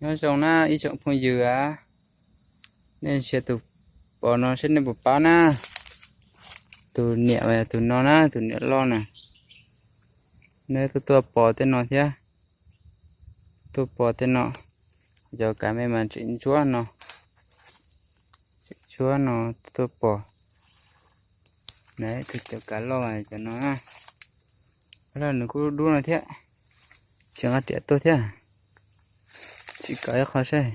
Nyob zoo na ib tsoom phooj ywg a, nej ntsia tus pos no saib nej puas paub na. Tus niam mas yog tus no na, tus niam loj na. Neb tuaj tuaj pos tej no thiab, tuaj pos tej no. Cov kav me mas tseem ntsuab no, tseem ntsuab no, tuaj pos. Tus cov kav loj mas cov no, loj nws kuj dub no thiab, tsis nqa riam tuaj thiab. Tsis kawm ib qho saib,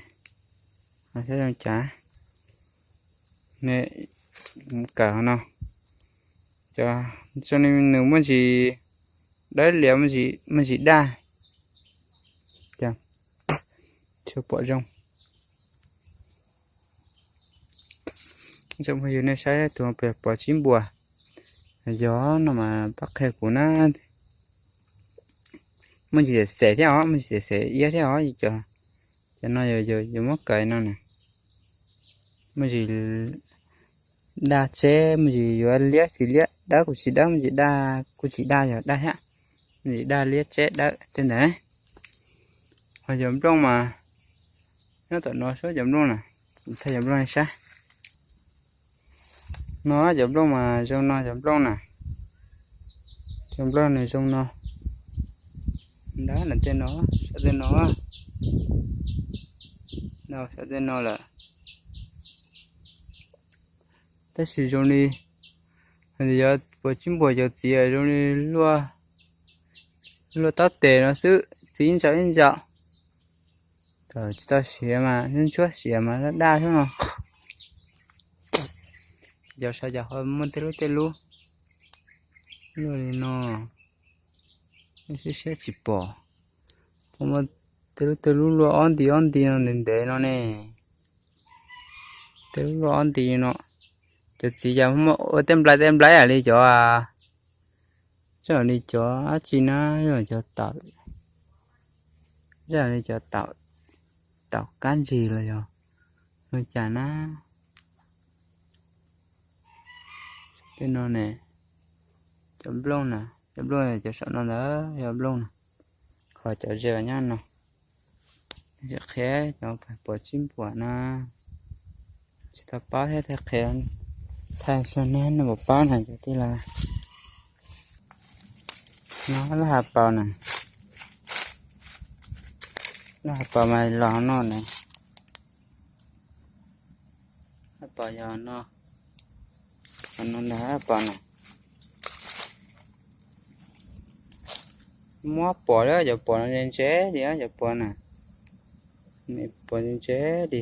saib zoo cas. Kawm no, cov zoo li nws muaj ntsis dawb lias, muaj ntsis daj, tsis pom zoo. Tsoom phooj ywg nej saib tus pos tsib npuas, yog no mas pab qhia kuv na. Muaj ntsis xem xem thiab os, muaj ntsis xem xem iab thiab os. Cov no yog yuav muab kawm no na. Muaj ntsis daj tseb, muaj ntsis yuav liab tsis liab, dawb kuj tsis dawb, muaj ntsis daj kuj tsis daj, yog daj thiab. Muaj ntsis daj liab tseb dawb tej ntawd. Ho cov nplooj mas nyob tom no sub cov nplooj na, thaij cov nplooj sab. No cov nplooj mas zoo no cov nplooj na. Cov nplooj nws zoo no. Ntab na tej no, saum tej no, saum tej no lawm. Tab sis zoo li yog pos tsib npuas cov txiv zoo li luaj taub tes no xwb, txiv ib ntsaum ib ntsaum. Tsis tau siav mas, ntsuab siav mas daj daj xwb no. Cov saum cov ho muaj tej lub tej lub luaj li no, siab siab tsis pom. Muaj tej lub tej lub luaj ob nti ob nti no ntev ntev no ne. Tej lub luaj ob nti no, cov txiv yog muaj ua tej nplai tej nplai li cov, tsis li cov dab tsi na, cov taum, tsis li cov taum kab ntsig los yog ua cas na. Tej no ne, cov nplooj na, cov nplooj cov saum no ntawd yog nplooj na, ho cov ze nyob no. Tsis qhia cov pos tsib npuas no, tsis tau paub thiab, thaij qhia, thaij xyov nej puas paub na cov tij laug. No lub hav paus na, lub hav paus mas los no ne. Hav paus yog no, no ntag hav paus na. Muab pos, cov pos no ntse ntse li, cov pos na, pos ntse ntse li.